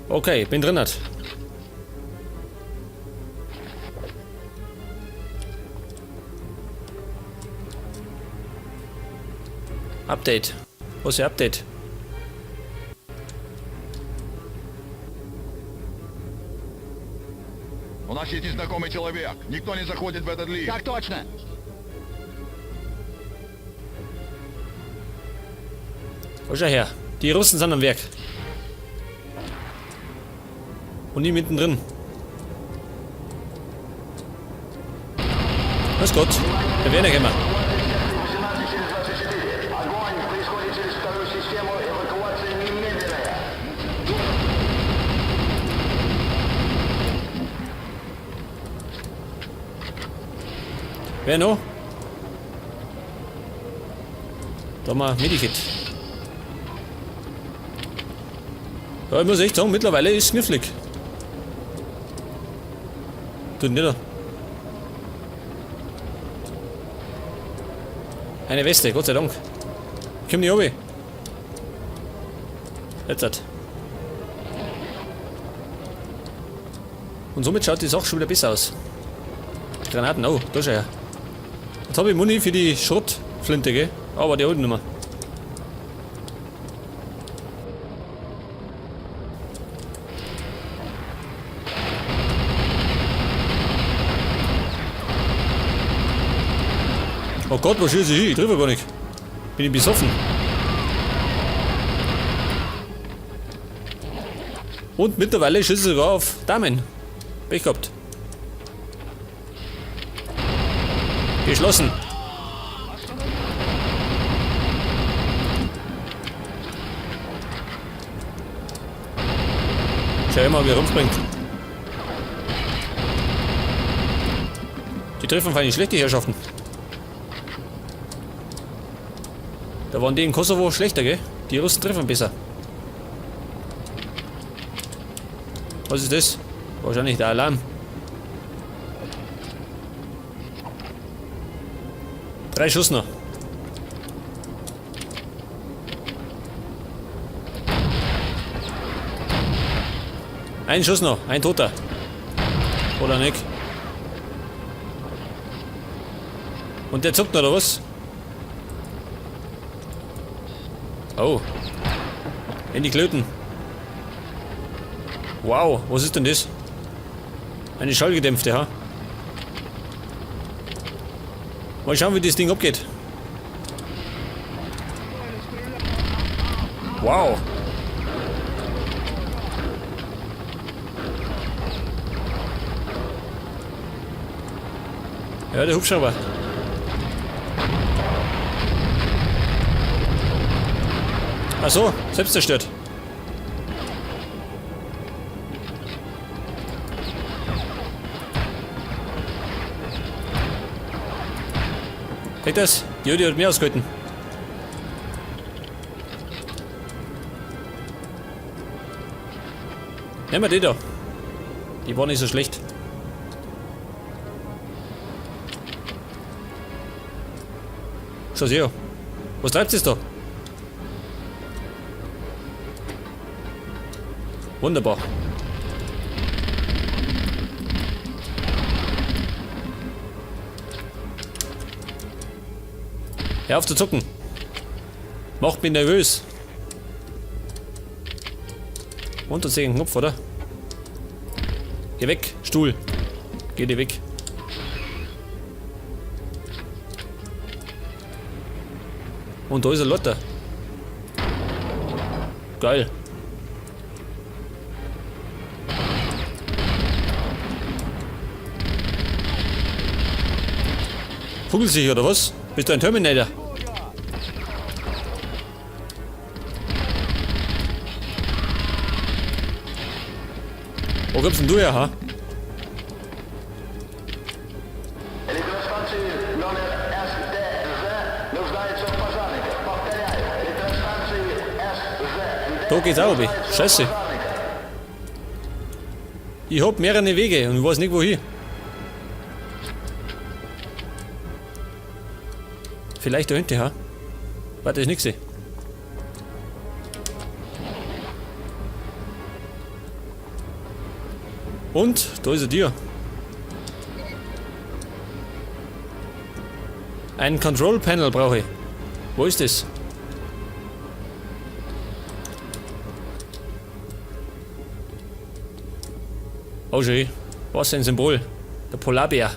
Okay, bin drin. Update. Wo ist der Update? У нас есть незнакомый человек. Никто не заходит в этот лифт. Так точно. Wo ist er her? Die Russen sind am Werk. Und die mittendrin. Grüß Gott, der Werner käme. Огонь происходит через вторую систему, эвакуация немедленная. Wer noch? Da mal Medikit. Ja, ich muss echt sagen, mittlerweile ist es knifflig. Tut nicht. Eine Weste, Gott sei Dank. Komm nicht runter. Jetzt hat. Und somit schaut die Sache schon wieder besser aus. Granaten, oh, da schau her. Jetzt habe ich Muni für die Schrottflinte, gell? Aber die alten nicht mehr. Oh Gott, wo schieße ich hin? Ich treffe gar nicht. Bin ich besoffen? Und mittlerweile schieße ich sogar auf Damen. Pech gehabt. Geschlossen. Schau mal, wie er rumspringt. Die treffen fein nicht schlecht, die Herrschaften. Da waren die in Kosovo schlechter, gell? Die Russen treffen besser. Was ist das? Wahrscheinlich der Alarm. Drei Schuss noch. Ein Schuss noch, ein Toter. Oder nicht? Und der zuckt noch, oder was? Oh. In die Klöten. Wow, was ist denn das? Eine schallgedämpfte, ha? Mal schauen, wie das Ding abgeht. Wow. Ja, der Hubschrauber. Ach so, selbst zerstört. Kriegt das? Die Jodi hat mehr ausgehalten. Nehmen wir die da. Die war nicht so schlecht. Schau her. Was treibt es da? Wunderbar. Hör auf zu zucken. Macht mich nervös. Und da sehe ich einen Knopf, oder? Geh weg, Stuhl. Geh dir weg. Und da ist ein Lotter. Geil. Kugelsicher oder was? Bist du ein Terminator? Wo kommst denn du her, ha? Электростанции номер СДЗ нуждаются в пожарниках. Повторяю, электростанции СЗ. Da geht's auch, runter. Scheiße. Ich hab mehrere Wege und ich weiß nicht wohin. Vielleicht da hinten, ha? Warte, ist nix. Und da ist er dir. Ein Control Panel brauche ich. Wo ist das? Oh schön. Was ein Symbol. Der Polarbär.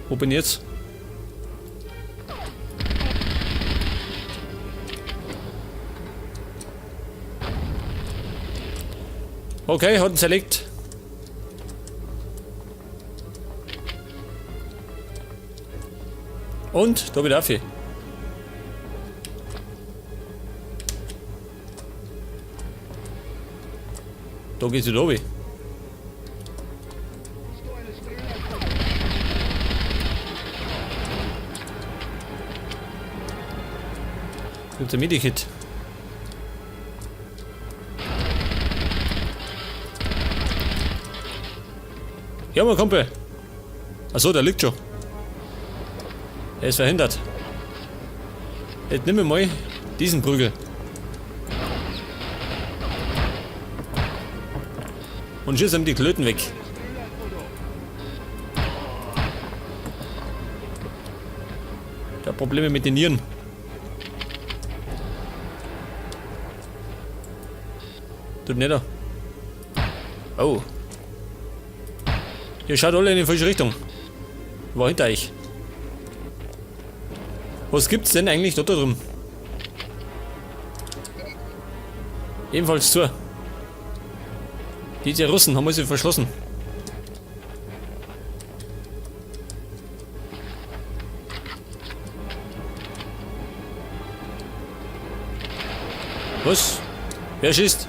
Wo bin ich jetzt? Okay, hat ihn zerlegt. Und, da wieder auf. Da geht's wieder runter. Gibt's ein Medikit? Ja, mein Kumpel. Achso, der liegt schon. Er ist verhindert. Jetzt nimm mir mal diesen Prügel. Und schieß ihm die Klöten weg. Der hat Probleme mit den Nieren. Tut nicht da. Oh. Ihr schaut alle in die falsche Richtung. War hinter euch. Was gibt's denn eigentlich dort drüben? Ebenfalls zu. Diese Russen haben sie verschlossen. Was? Wer schießt?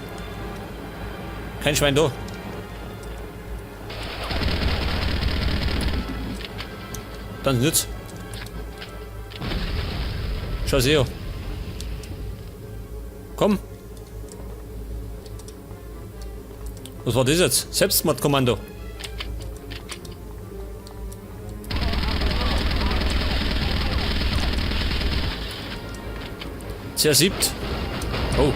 Kein Schwein da. Dann nützt. Schau her. Komm. Was war das jetzt? Selbstmordkommando. Zersiebt. Oh.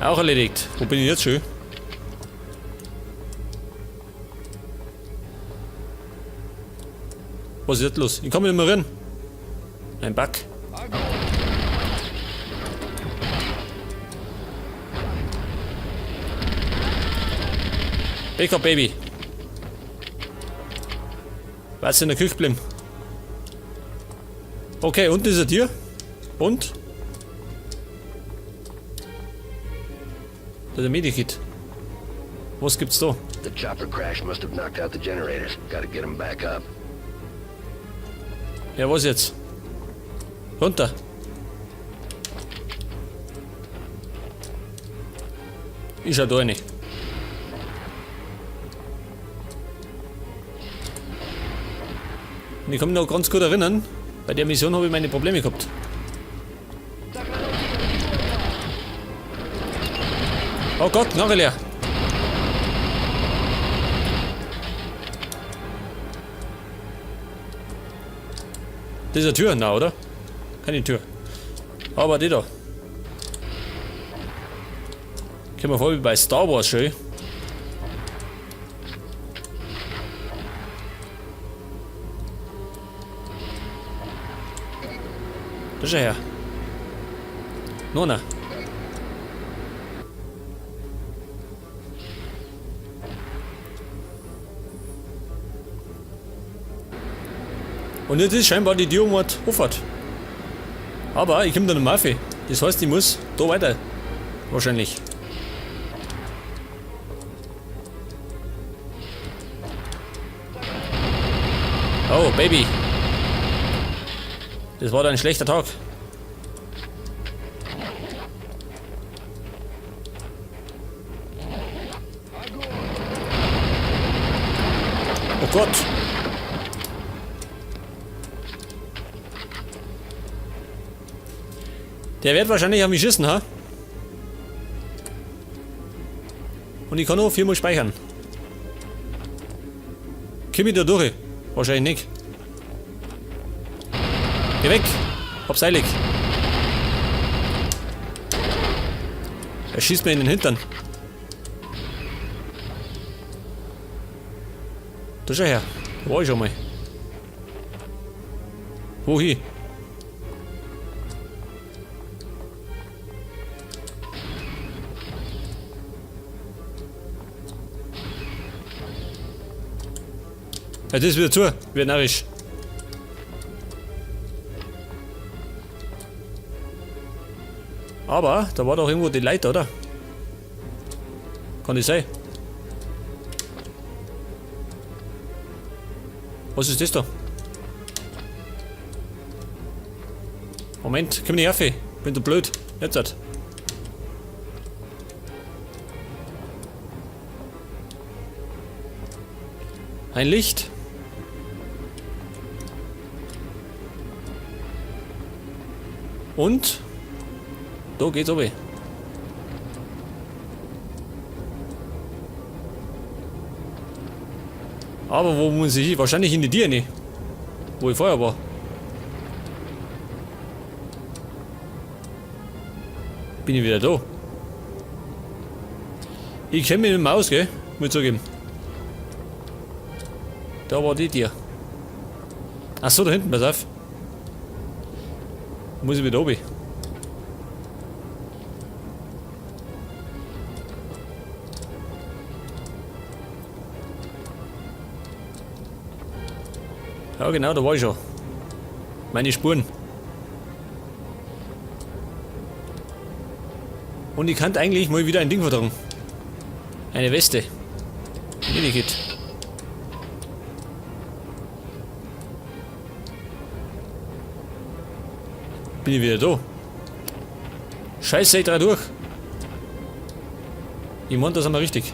Auch erledigt. Wo bin ich jetzt schon? Was ist jetzt los? Ich komme nicht mehr rein. Ein Bug. Bäcker Baby. Was in der Küche geblieben? Okay, unten ist ein Tier. Und? Da ist ein Medikit. Was gibt's da? The chopper crash must have knocked out the generators. Gotta get them back up. Ja, was jetzt? Runter. Ich schau da rein. Und ich kann mich noch ganz gut erinnern, bei der Mission habe ich meine Probleme gehabt. Oh Gott, Knarre leer. Das ist eine Tür, na, oder? Keine Tür. Aber die da. Kommen wir vor wie bei Star Wars schön. Da schau her. Nona. Und jetzt ist scheinbar die Diomord Hoffart. Aber ich komme da nicht mehr rauf. Das heißt, ich muss da weiter. Wahrscheinlich. Oh, Baby. Das war dein schlechter Tag. Oh Gott. Der wird wahrscheinlich auf mich schießen, ha? Und ich kann nur 4-mal speichern. Komm ich da durch? Wahrscheinlich nicht. Geh weg! Hab's eilig! Er schießt mir in den Hintern. Da schau her. Da war ich schon mal. Wohin? Ja, das ist wieder zu. Wird narrisch. Aber da war doch irgendwo die Leiter, oder? Kann das sein? Was ist das da? Moment, komm nicht auf, bin du blöd. Jetzt halt. Ein Licht. Und da geht's runter. Aber wo muss ich hin? Wahrscheinlich in die Tür rein, wo ich vorher war. Bin ich wieder da? Ich kenn mich nicht mehr aus, gell? Muss ich zugeben. Da war die Tür. Ach so, da hinten, pass auf. Muss ich wieder oben. Ja genau, da war ich schon. Meine Spuren. Und ich kann eigentlich mal wieder ein Ding vertragen. Eine Weste. Medikit. Bin ich wieder da? Scheiße, ich dreh durch. Ich mein, das haben wir richtig.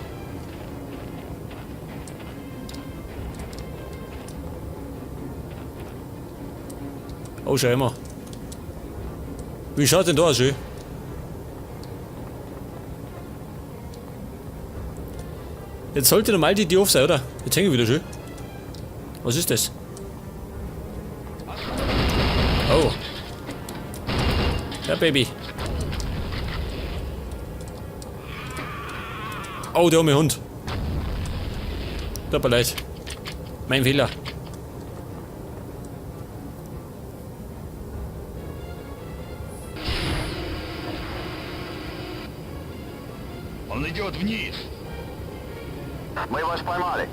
Oh, schau mal. Wie schaut denn da aus, schön? Jetzt sollte normal die Tür auf sein, oder? Jetzt hänge ich wieder schön. Was ist das? Oh. Ja, Baby. Oh, der arme Hund. Tut mir leid. Mein Fehler. Он идет вниз. Мы вас поймали.